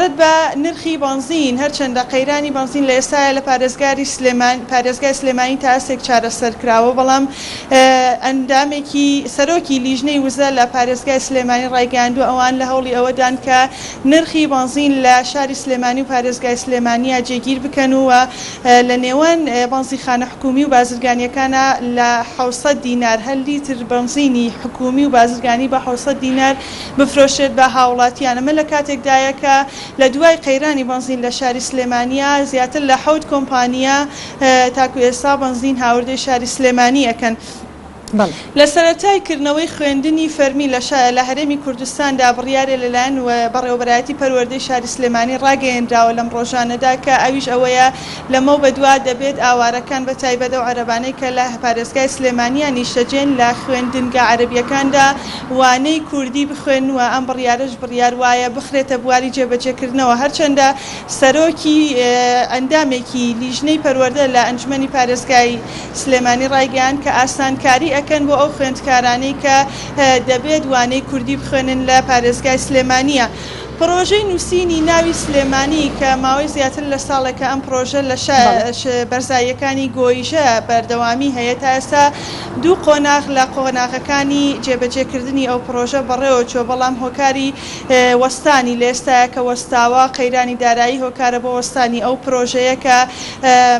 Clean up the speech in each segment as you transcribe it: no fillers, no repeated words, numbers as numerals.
سەبارەت بە نرخی بەنزین، هەرچەندە قەیرانی بەنزین لە ئێستایا لە پارێزگاری سلێمان پارێزگای سلێمانی تا ئاستێک چارەسەر کراوە، بەڵام ئەندامێکی سەرۆکی لیژنەی وزە لە پارێزگای سلێمانی ڕایگەیاندووە ئەوان لە هەوڵی ئەوەدان کە نرخی بەنزین لە شاری سلێمانی و پارێزگای سلێمانیا جێگیر بکەن و لە نێوان بەنزیخانە حکوومی و بازرگانییەکانا لە 700 دینار هەر لیتر بەنزینی حکوومی و بازرگانی بە 700 دینار بفرۆشرێت بە هاوڵاتیان. ئەمە لە کاتێکدایە کە لە دوای قەیرانی بەنزین لە شاری سلێمانیا زیاتر لە حەوت کۆمپانیا تاکو ئێستا بەنزین هاوردەی شاری سلێمانی ئەکەن. لە سەرەتای کردنەوەی خوێندنی فەرمی لە لە هەرێمی کوردستاندا بڕیارێ لەلایەن بەڕێوەبەرایەتی پەروەردەی شاری سلێمانی ڕاگەیەنراوە لەم ڕۆژانەدا کە ئەویش ئەوەیە لەمەو بەدوا دەبێت ئاوارەکان بە تایبەت ئەو عەرەبانەی کە لە پارێزگای سلێمانیا نیشتەجێن لە خوێندنگا عەرەبییەکاندا وانەی کوردی بخوێنن و ئەم بڕیارەش بڕیار وایە بخرێتە بواری جێبەجێکردنەوە هەرچەندە سەرۆکی ئەندامێکی لیژنەی پەروەردە لە ئەنجومەنی پارێزگای سلێمانی ڕایگەیاند کە ئاسانکاری ئەکەن بۆ ئەو خوێندکارانەی کە دەبێت وانەی کوردی بخوێنن لە پارێزگای سلێمانییە. پڕۆژەی نووسینی ناوی سلێمانی کە ماوەی زیاتر لە ساڵێکە ئەم پڕۆژە لە بەرزاییەکانی گۆیژە بەردەوامی هەیە، تا ئێستا دوو قۆناغ لە قۆناغەکانی جێبەجێکردنی ئەو پڕۆژە بەڕێوەچووە، بەڵام هۆکاری وەستانی لە ئێستایا کە وەستاوە، قەیرانی دارایی هۆکارە بۆ وەستانی ئەو پرۆژەیە کە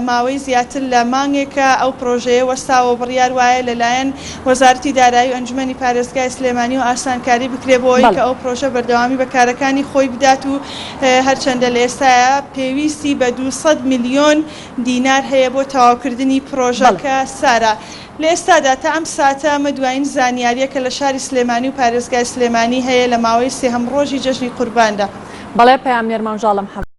ماوەی زیاتر لە مانگێکە ئەو پرۆژەیە وەستاوە و بڕیار وایە لەلایەن وەزارەتی دارایی و ئەنجومەنی پارێزگای سلێمانی و ئاسانکاری بکرێت بۆ ئەوەی کە ئەو پرۆژە بەردەوامی بە کارەکانی خۆی بدات و هەرچەندە لە ئێستایا پێویستی بە 200 ملیۆن دینار هەیە بۆ تەواوکردنی پرۆژەکە. سارا. لە ئێستادا تا ئەم ساتە ئەمە دوایین زانیارییە کە لە شاری سلێمانی و پارێزگای سلێمانی هەیە لە ماوەی سێهەم ڕۆژی جەژنی قورباندا. بەڵێ پەیامنێرمان ژاڵە محەمەد.